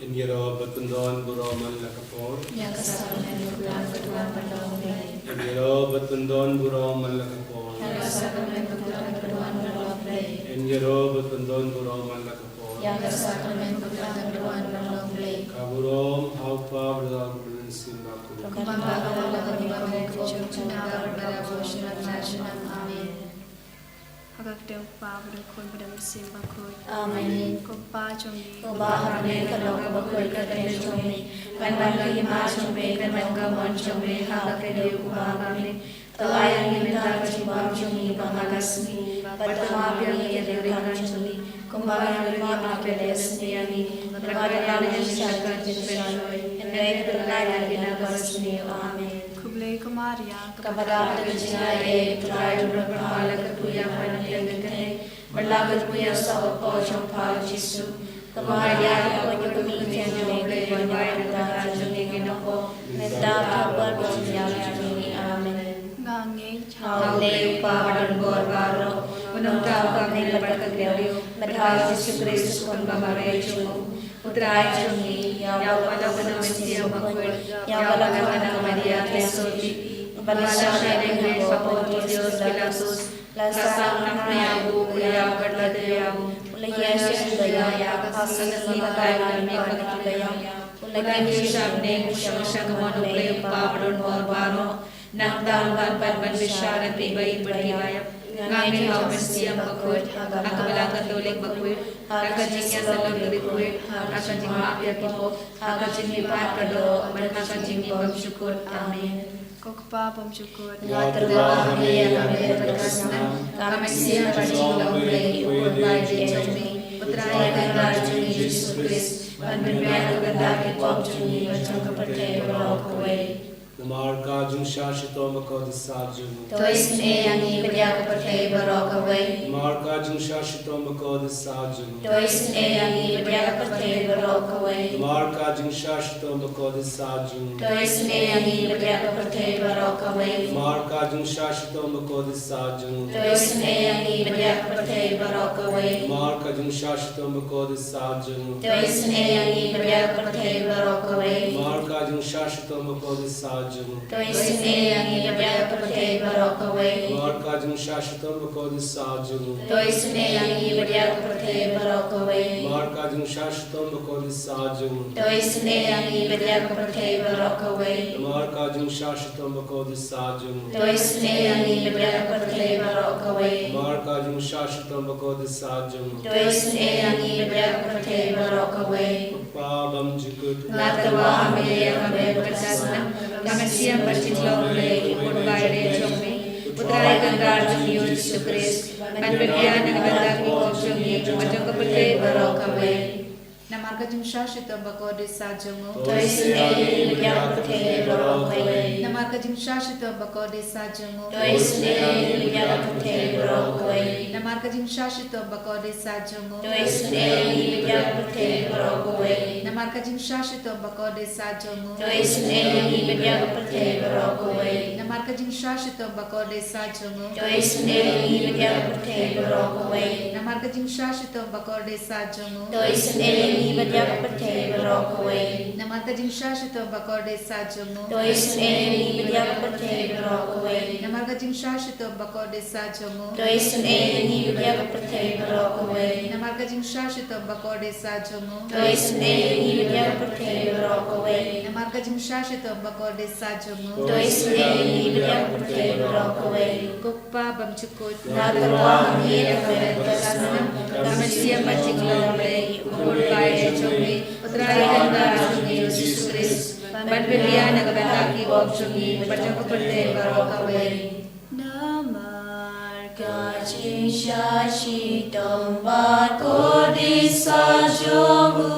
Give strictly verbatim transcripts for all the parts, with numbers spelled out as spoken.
Ïaroh bad pyndon burom man la ka por. Ïa ka sakramen bakhuid ka duwan ban long Blei. Ïaroh bad pyndon burom man la ka por. Ïa ka sakramen bakhuid ka duwan ban long Blei. Ïaroh bad pyndon burom man la ka por. Ïa ka sakramen bakhuid ka duwan ban long Blei. Ka burom ha u Kpa bad ha u Khun bad ha u Mynsiem Bakhuid. Kumba ka long ha ka por, ha ka por, ha ka por, ha ka por. Amen. Ha ka kyrteng u Kpa bad u Khun bad u Mynsiem Bakhuid. Amen. Ko Kpa jong ngi. Ko Kpa ha bneng, kan long kaba khuid ka kyrteng jong me. Kan wan ka hima jong me, kan long ka mon jong me ha ka khyndew kumba ha bneng. To ai ïa ngi mynta ka jingbam jong ngi ba man la ka sngi. Bad to map ïa ngi ki jingkyrmen jong ngi, kumba ngi ruh ngi map ïa kiba sniew ïa ngi. Bad wat ïa ngi sha ka jingpynshoi, hynrei to pynlait ïa ngi na ka sngi. Amen. Khublei ko Maria, kaba don ka jingaiei, U Trai u don bad pha, la kyrkhu ïa pha na ki kynthei, bad la kyrkhu ïa u saw kpoh jong pha u Jisu. Ko Maria, ko jong ngi, ïa ngi kiba ïeit na ka bynta jong ngi, ngi nongpop, mynta bad ha ka por jong ngi. Amen. Nga ngeit ha U Blei U Kpa badonbor baroh, u nongthaw ka hynmen bad ka khyndew, bad ha U Jisu Khrist u khun ba marwei jong u, U Trai jong ngi, ïa uba la khot na u Mynsiem Bakhuid, ïa uba la khot na ka Maria Theisotti, uba la shah na kynhun u Pontius Pilatus, la sah, la khlem ïabuh, la ïap bad la dei ïa u, la ïashem da ïa, ha ka sngi kaba khatwei, ha ka sngi kaba khatwei, u la kyndiah sha bneng, u shong sha ka mon U Blei U Kpa badonbor baroh. Nangta un wan pat ban bishar ïa kiba ïeit bad kiba ïap. Nga ngeit ha U Mynsiem Bakhuid, ha ka Balang Katholik bakhuid, ha ka jingïasyllok bakhuid, ha ka jingmap ïa ki pop, ha ka jingmihpat ka doh, bad ha ka jingbymjukut. Amen. Ko Kpa bymjukut. Nga tyrwa ha me ïa ka met bad ka snam, ka mynsiem bad ka jinglong Blei u Kpa ba ïeit jong me, U Trai Kynrad jong ngi Jisu Khrist, ban pynbiang na ka bynta ki pop jong ngi bad jong ka pyrthei baroh kawei. Namar ka jingshah shitom bakordit sah jong u. To isynei ïa ngi bad ïa ka pyrthei baroh kawei. Namar ka jingshah shitom bakordit sah jong u. To isynei ïa ngi bad ïa ka pyrthei baroh kawei. Namar ka jingshah shitom bakordit sah jong u. To isynei ïa ngi bad ïa ka pyrthei baroh kawei. Namar ka jingshah shitom bakordit sah jong u. To isynei ïa ngi bad ïa ka pyrthei baroh kawei. Namar ka jingshah shitom bakordit sah jong u. To isynei ïa ngi bad ïa ka pyrthei baroh kawei. Namar ka jingshah shitom bakordit sah jong u. To isynei ïa ngi bad ïa ka pyrthei baroh kawei. Namar ka jingshah shitom bakordit sah jong u. To isynei ïa ngi bad ïa ka pyrthei baroh kawei. Namar ka jingshah shitom bakordit sah jong u. To isynei ïa ngi bad ïa ka pyrthei baroh kawei. Namar ka jingshah shitom bakordit sah jong u. To isynei ïa ngi bad ïa ka pyrthei baroh kawei. Namar ka jingshah shitom bakordit sah jong u. To isynei ïa ngi bad ïa ka pyrthei baroh kawei. Kpa bymjukut. Nga tyrwa ha me ïa ka met bad ka snam, ka mynsiem bad jinglong Blei u Kpa ba ïeit jong me, U Trai Kynrad jong ngi Jisu Khrist, ban pynbiang na ka bynta ki pop jong ngi bad jong ka pyrthei baroh kawei. Namar ka jingshah shitom bakordit sah jong u. To isynei ïa ngi bad ïa ka pyrthei baroh kawei. Namar ka jingshah shitom bakordit sah jong u. To isynei ïa ngi bad ïa ka pyrthei baroh kawei. Namar ka jingshah shitom bakordit sah jong u. To isynei ïa ngi bad ïa ka pyrthei baroh kawei. Namar ka jingshah shitom bakordit sah jong u. To isynei ïa ngi bad ïa ka pyrthei baroh kawei. Namar ka jingshah shitom bakordit sah jong u. To isynei ïa ngi bad ïa ka pyrthei baroh kawei. Namar ka jingshah shitom bakordit sah jong u. To isynei ïa ngi bad ïa ka pyrthei baroh kawei. Namar ka jingshah shitom bakordit sah jong u. To isynei ïa ngi bad ïa ka pyrthei baroh kawei. Namar ka jingshah shitom bakordit sah jong u. To isynei ïa ngi bad ïa ka pyrthei baroh kawei. Namar ka jingshah shitom bakordit sah jong u. To isynei ïa ngi bad ïa ka pyrthei baroh kawei. Namar ka jingshah shitom bakordit sah jong u. To isynei ïa ngi bad ïa ka pyrthei baroh kawei. Ko Kpa bymjukut. Nga tyrwa ha me ïa ka met bad ka snam, ka mynsiem bad jinglong Blei u Kpa ba ïeit jong me, U Trai Kynrad jong ngi Jisu Khrist, ban pynbiang na ka bynta ki pop jong ngi bad jong ka pyrthei baroh kawei. Namar ka jingshah shitom bakordit sah jong u,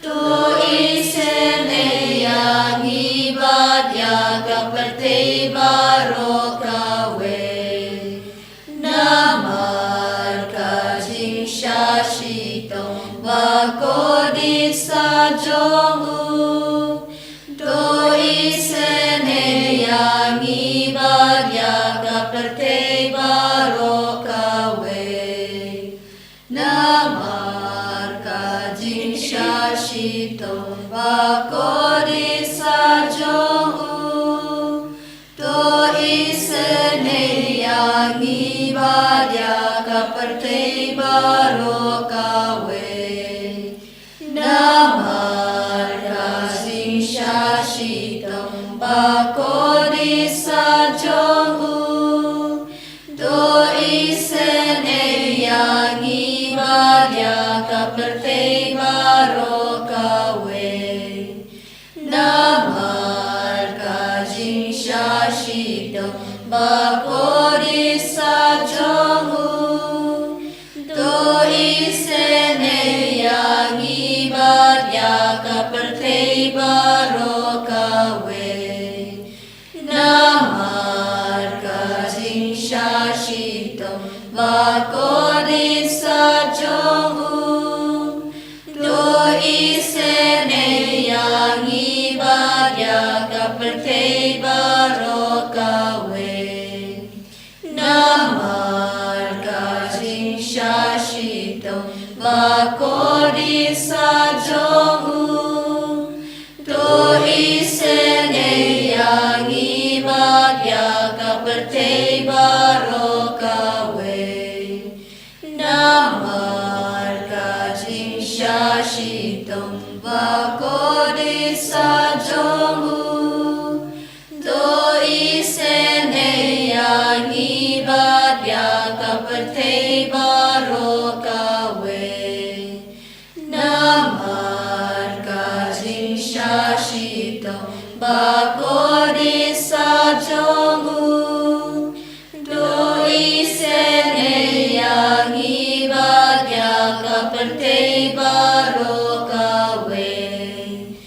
to isynei ïa ngi bad ïa ka pyrthei baroh kawei. Namar ka jingshah shitom bakordit sah jong u, to isynei ïa ngi bad ïa ka pyrthei baroh kawei. Namar ka jingshah Kordit sat jong u. To isynei ïa ngi bad ïa ka pyrthei baroh kawei. Namar ka jingshah shitom bakordit sat jong u. To isynei ïa ngi bad ïa ka pyrthei baroh kawei. Namar ka jingshah shitom bakordit sat jong u. To isynei ïa ngi bad ïa ka pyrthei baroh kawei. Namar ka jingshah shitom bakordit sat jong u. To isynei ïa ngi bad ïa ka pyrthei baroh kawei. Namar ka jingshah shitom bakordit sat jong u. To isynei ïa ngi bad ïa ka pyrthei baroh kawei. Namar ka jingshah shitom bakordit sat jong u. To isynei ïa ngi bad ïa ka pyrthei baroh kawei. Namar ka jingshah shitom bakordit sat jong u. To isynei ïa ngi bad ïa ka pyrthei baroh kawei.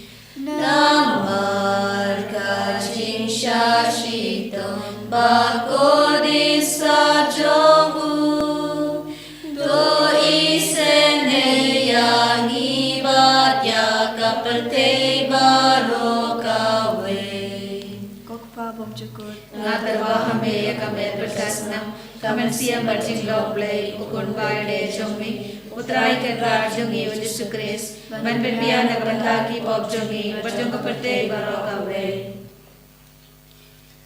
Namar ka jingshah shitom bakordit sat jong u. To isynei ïa ngi bad ïa ka pyrthei baroh kawei. Ko Kpa bymjukut. Nga tyrwa ha me ïa ka met bad ka snam, ka mynsiem bad jinglong Blei, u Khun ba ïadei jong me, u Trai Kynrad jong ngi u Jisu Khrist, ban pynbiang na ka bynta ki pop jong ngi bad jong ka pyrthei baroh kawei.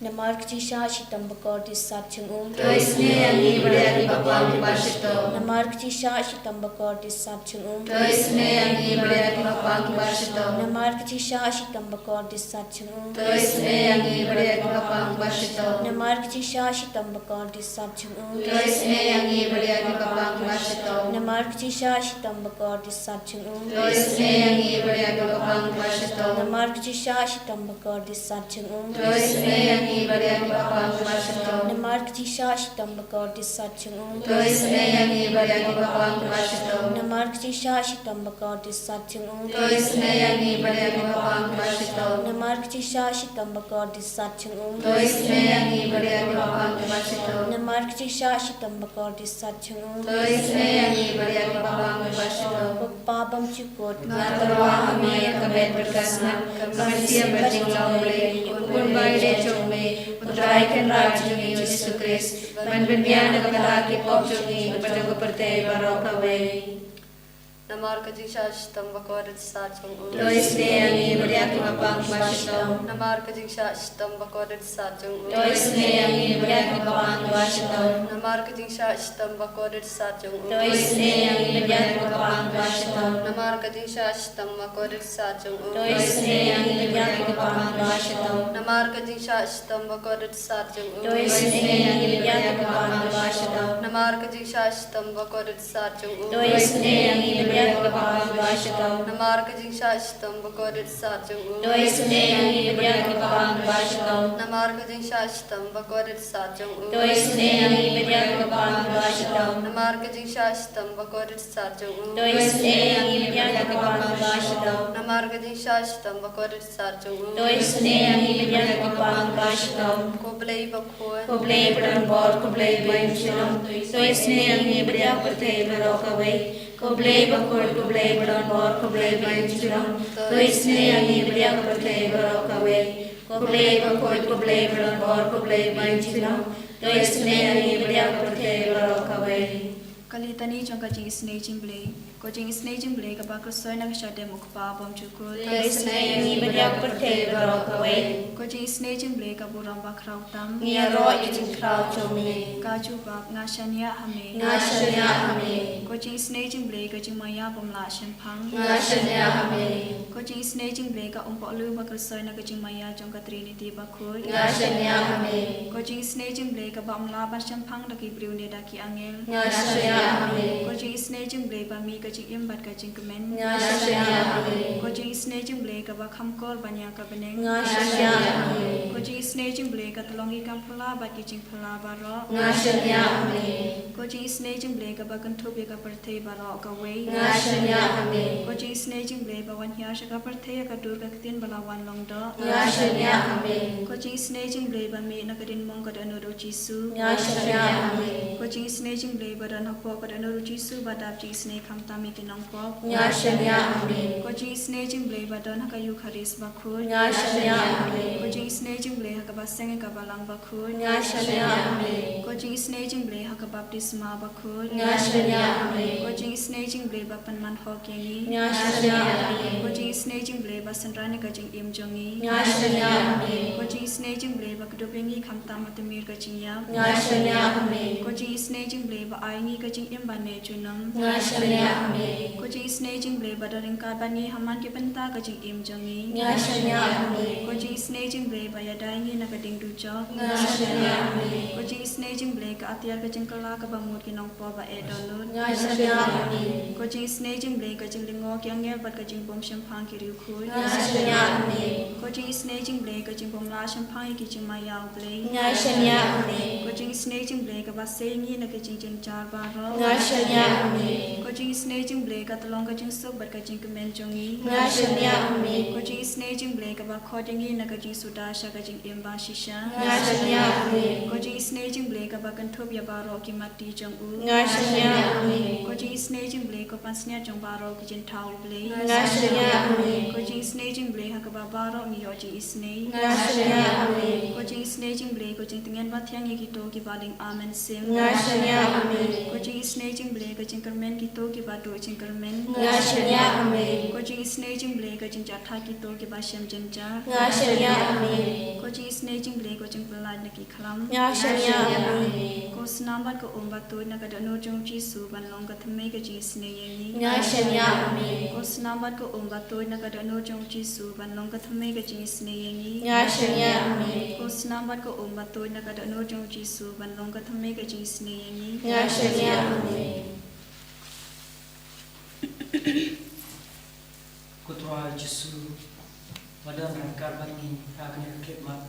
Namar ka jingshah shitom bakordit sat jong u. To isynei ïa ngi bad ïa ki bapang kiba shitom. Namar ka jingshah shitom bakordit sat jong u. To isynei ïa ngi bad ïa ki bapang kiba shitom. Namar ka jingshah shitom bakordit sat jong u. To isynei ïa ngi bad ïa ki bapang kiba shitom. Namar ka jingshah shitom bakordit sat jong u. To isynei ïa ngi bad ïa ki bapang kiba shitom. Namar ka jingshah shitom bakordit sat jong u. To isynei ïa ngi bad ïa ki bapang kiba shitom. Namar ka jingshah shitom bakordit sat jong u. To isynei ïa ngi bad ïa ki bapang kiba shitom. Namar ka jingshah shitom bakordit sat jong u. To isynei ïa ngi bad ïa ki bapang kiba shitom. Namar ka jingshah shitom bakordit sat jong u. To isynei ïa ngi bad ïa ki bapang kiba shitom. Namar ka jingshah shitom bakordit sat jong u. To isynei ïa ngi bad ïa ki bapang kiba shitom. Namar ka jingshah shitom bakordit sat jong u. To isynei ïa ngi bad ïa ki bapang kiba shitom. Ko Kpa bymjukut. Nga tyrwa ha me ïa ka met bad ka snam, ka mynsiem bad jinglong Blei, u Khun ba ïadei jong me, u Trai Kynrad jong ngi u Jisu Khrist, ban pynbiang na ka bynta ki pop jong ngi bad jong ka pyrthei baroh kawei. Namar ka jingshah shitom bakordit sat jong u. To isynei ïa ngi bad ïa ki bapang kiba shitom. Namar ka jingshah shitom bakordit sat jong u. To isynei ïa ngi bad ïa ki bapang kiba shitom. Namar ka jingshah shitom bakordit sat jong u. To isynei ïa ngi bad ïa ki bapang kiba shitom. Namar ka jingshah shitom bakordit sat jong u. To isynei ïa ngi bad ïa ki bapang kiba shitom. Namar ka jingshah shitom bakordit sat jong u. To isynei ïa ngi bad ïa ki bapang kiba shitom. Namar ka jingshah shitom bakordit sat jong u. To isynei ïa ngi bad ïa ki bapang kiba shitom. Namar ka jingshah shitom bakordit sat jong u. To isynei ïa ngi bad ïa ki bapang kiba shitom. Namar ka jingshah shitom bakordit sat jong u. To isynei ïa ngi bad ïa ki bapang kiba shitom. Namar ka jingshah shitom bakordit sat jong u. To isynei ïa ngi bad ïa ki bapang kiba shitom. Namar ka jingshah shitom bakordit sat jong u. To isynei ïa ngi bad ïa ki bapang kiba shitom. Ko Blei bakhuid. Ko Blei badonbor, ko Blei baïngjewnong. To isynei ïa ngi bad ïa ka pyrthei baroh kawei. Ko Blei bakhuid, ko Blei badonbor, ko Blei baïngjewnong. To isynei ïa ngi bad ïa ka pyrthei baroh kawei. Ko Blei bakhuid, ko Blei badonbor, ko Blei baïngjewnong. To isynei ïa ngi bad ïa ka pyrthei baroh kawei. Ka litani jong ka jingisynei jong U Blei. Ko jingisynei jong U Blei kaba khuslai na ka shadem U Kpa bymjukut. Ka isynei ïa ngi bad ïa ka pyrthei baroh kawei. Ko jingisynei jong U Blei ka burom bakhraw tam. Ngi ïaroh ïa ka jingkhraw jong me. Ka jubab, nga shaniah ha me. Nga shaniah ha me. Ko jingisynei jong U Blei ka jingmaïa bymlah shemphang. Nga shaniah ha me. Ko jingisynei jong U Blei ka umpohlun ba khuslai na ka jingmaïa jong ka Trinity bakhuid. Nga shaniah ha me. Ko jingisynei jong U Blei kaba ym lah ban shemphang da ki briew ne da ki angel. Nga shaniah ha me. Ko jingisynei jong U Blei ba mih ka jingim bad ka jingkmen. Nga shaniah ha me. Ko jingisynei jong U Blei kaba kham kor ban ïa ka bneng. Nga shaniah ha me. Ko jingisynei jong U Blei ka tyllong ki kam phylla bad ki jingphylla baroh. Nga shaniah ha me. Ko jingisynei jong U Blei kaba kynthup ïa ka pyrthei baroh kawei. Nga shaniah ha me. Ko jingisynei jong U Blei ba wan hiar sha ka pyrthei ha ka dur ka ktien ba la wan long doh. Nga shaniah ha me. Ko jingisynei jong U Blei ba mih na ka diengphna ka dohnud U Jisu. Nga shaniah ha me. Ko jingisynei jong U Blei ba don hapoh ka dohnud U Jisu ba dap jingisynei khamtam ïa ki nongpop. Nga shaniah ha me. Ko jingisynei jong U Blei ba don ha ka Eukharist bakhuid. Nga shaniah ha me. Ko jingisynei jong U Blei ha kaba seng ïa ka balang bakhuid. Nga shaniah ha me. Ko jingisynei jong U Blei ha ka baptisma bakhuid. Nga shaniah ha me. Ko jingisynei jong U Blei ba pynman hok ïa ngi. Nga shaniah ha me. Ko jingisynei jong U Blei ba synran ïa ka jingim jong ngi. Nga shaniah ha me. Ko jingisynei jong U Blei ba kdup ïa ngi khamtam ha tmier ka jingïap. Nga shaniah ha me. Ko jingisynei jong U Blei ba ai ngi ka jingim ban ïeit junom. Nga shaniah ha me. Ko jingisynei jong U Blei ba don ryngkat bad ngi ha man ki bynta ka jingim jong ngi. Nga shaniah ha me. Ko jingisynei jong U Blei ba ïada ïa ngi na ka diengdujok. Nga shaniah ha me. Ko jingisynei jong U Blei ka atiar ka jingkylla kaba mut ki nongpop ba eh dohnud. Nga shaniah ha me. Ko jingisynei jong U Blei ka jinglyngngoh ki angel bad ka jingbym shemphang ki riewkhuid. Nga shaniah ha me. Ko jingisynei jong U Blei ka jingbymlah shemphang ïa ki jingmaïa U Blei. Nga shaniah ha me. Ko jingisynei jong U Blei kaba sei ïa ngi na ki jingjynjar baroh. Nga shaniah ha me. Ko jingisynei jong U Blei ka tyllong ka jingsuk bad ka jingkmen jong ngi. Nga shaniah ha me. Ko jingisynei jong U Blei kaba khot ïa ngi na ka jingsuda sha ka jing im ba shisha. Nga shaniah ha me. Ko jingisynei jong U Blei kaba kynthup ïa baroh ki matti jong u. Nga shaniah ha me. Ko jingisynei jong U Blei ko pansngiat jong baroh ki jingthaw U Blei. Nga shaniah ha me. Ko jingisynei jong U Blei ha kaba baroh ngi ïoh jingisynei. Nga shaniah ha me. Ko jingisynei jong U Blei ko jingtngen ba thiang ïa kito kiba lyngba mynsiem. Nga shaniah ha me. Ko jingisynei jong U Blei ka jingkyrmen kito kiba duh jingkyrmen. Nga shaniah ha me. Ko jingisynei jong U Blei ka jingjahthait kito kiba shem jynjar. Nga shaniah ha me. Ko jingisynei jong U Blei ko jingpyllait na ki khlam. Nga shaniah ha me. Ko snam bad ko um ba tuid na ka dohnud jong U Jisu ban long ka thymmei ka jingisynei ïa ngi. Nga shaniah ha me. Ko snam bad ko um ba tuid na ka dohnud jong U Jisu ban long ka thymmei ka jingisynei ïa ngi. Nga shaniah ha me. Ko snam bad ko um ba tuid na ka dohnud jong U Jisu ban long ka thymmei ka jingisynei ïa ngi. Nga shaniah ha me. Ko Trai Jisu, ba don ryngkat bad ngi ha kane ka khyllipmat.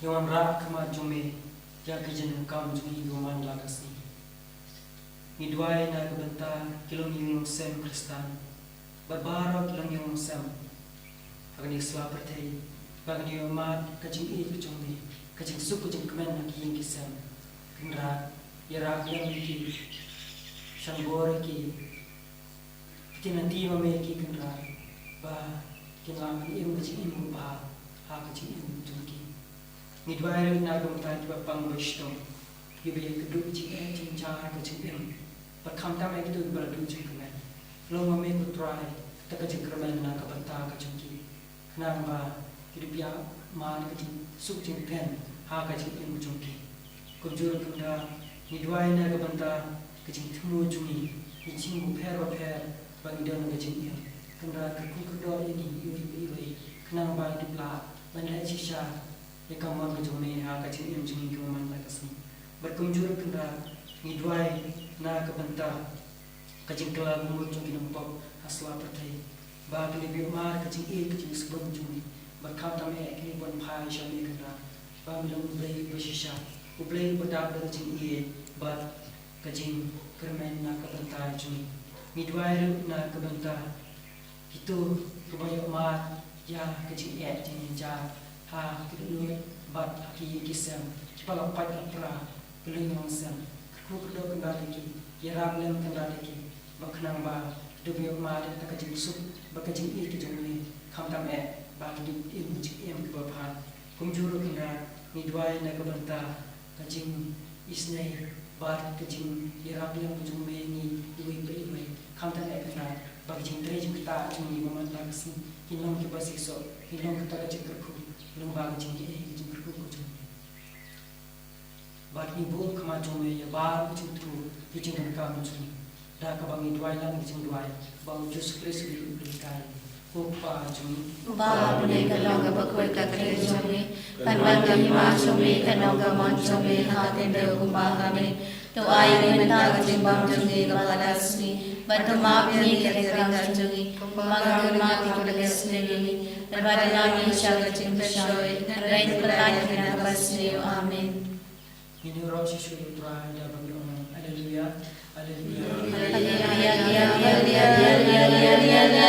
Ngi wanrah ha khmat jong me ïa ki jingdonkam jong ngi kiba man la ka sngi. Ngi duwai na ka bynta ki longïing longsem Khristan bad baroh ki longïing longsem ha kane ka sla pyrthei, ba kin ïohmad ka jingïeit ka jong me, ka jingsuk ka jingkmen ha ki ïing ki sem. Kynrad, ïarap lem ïa ki, shon bor ïa ki, pynlong ïa me ïa ki, Kynrad, ba kin lah ban im ka jingim kaba bha ha ka jingim jong ki. Ngi duwai ruh na ka bynta kiba pang ba shitom, kiba ïakynduh jingeh jingjia ha ka jingim, bad khamtam eh kito kiba la duh jingkmen. Long ma me, ko Trai, kata ka jingkyrmen na ka bynta ka jong ki, khnang ba kin ïohmad ka jingsuk jingkmen ha ka jingim jong ki. Kumjuh ruh, Kynrad, ngi duwai na ka bynta ka jingthmu jong ngi, ki jingpher bapher ba ngi don ha ka jingim. Kynrad, kyrkhu kyrdoh ïa ngi iwei pa iwei, khnang ba ngin lah ban leh shisha ïa ka mon ka jong me ha ka jingim jong ngi kiba man la ka sngi. Bad kumjuh ruh, Kynrad, ngi duwai na ka bynta ka jingkylla ka mut jong ki nongpop ha sla pyrthei, ba kin ïohmad ka jingïeit ka jingsuk bun jong me, bad khamtam eh kin ïa pynphai sha me, Kynrad, ba me long U Blei ba shisha, U Blei ba dap da ka jingïeit bad ka jingkyrmen na ka bynta jong ngi. Ngi duwai ruh na ka bynta kito kiba ïohmad ïa ka jingeh jingjia ha ki dohnud bad ha ki ïing ki sem, kiba la pait la pra, ki longïing longsem. Kyrkhu kyrdoh, Kynrad, ïa ki, ïarap lem, Kynrad, ïa ki, ba khnang ba kin ïohmad ïa ka jingsuk bad ka jingïeit ka jong me, khamtam eh ba kin im ka jingim kaba bha. Kumjuh ruh, Kynrad, ngi duwai na ka bynta ka jingisynei Bad ka jingïarap lem ka jong me ïa ngi iwei pa iwei, khamtam eh kata ba ka jingtrei jingktah jong ngi ba man la ka sngi kin long kiba shisha, kin long kata ka jingkyrkhu lyngba ka jingaiei ka jingkyrkhu ka jong me. Bad ngi buh khmat jong me ïa baroh ka jingthmu ka jingdonkam jong ngi, da kaba ngi duwai lang ka jingduwai ba u Jisu Khrist u dei u Blei Trai. Ko Kpa jong ngi, uba ha bneng, kan long kaba khuid ka kyrteng jong me, kan wan ka hima jong me, kan long ka mon jong me ha ka khyndew kumba ha bneng. To ai ïa ngi mynta ka jingbam jong ngi kaba ha ka sngi, bad to map ïa ngi ki kyrdan jong ngi, kumba ngi map ïa kiba la kyrshan ïa ngi, bad wat ïalam ngi sha ka jingpyrshoi, hynrei to pyllait ngi na kaba sniew. Amen. Ngin ïaroh shisha ïa u Trai da kaba ngi ong, Alleluia, Alleluia. Haleluia, haleluia, haleluia, haleluia, haleluia, haleluia.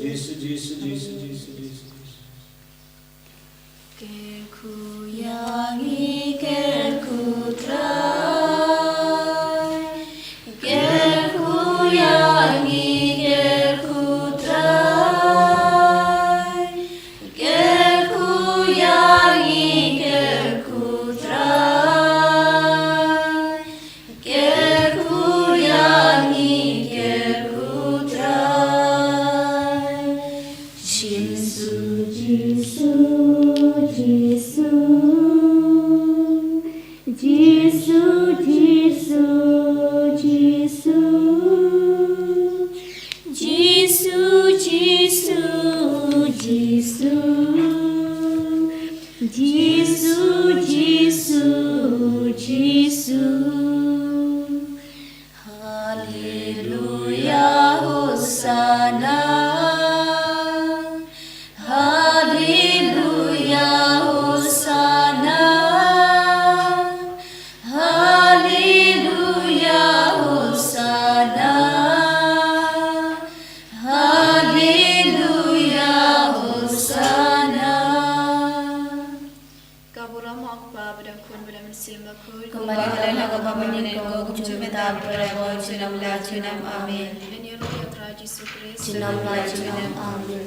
Jisu, Jisu, Jisu, Jisu, Jisu, Jisu. Kyrkhu ïa ngi, kyrkhu Trai. Kyrkhu ïa ngi, kyrkhu Trai. Kyrkhu ïa ngi, kyrkhu Trai. Kyrkhu ïa ngi, kyrkhu Trai. Jisu, Jisu, Jisu. Jisu, Jisu, Jisu. Jisu, Jisu, Jisu. Jisu, Jisu, Jisu. Haleluia, Hosanna. Haleluia, Hosanna. Haleluia, Hosanna. Haleluia, Hosanna. Ka burom ha U Kpa bad ha U Khun bad ha U Mynsiem Bakhuid. Kumba la dei ha kaba mynnin, kumjuh mynta, baroh junom la junom. Amen. Ngin ïaroh ïa U Trai Jisu Khrist. Junom la junom. Amen.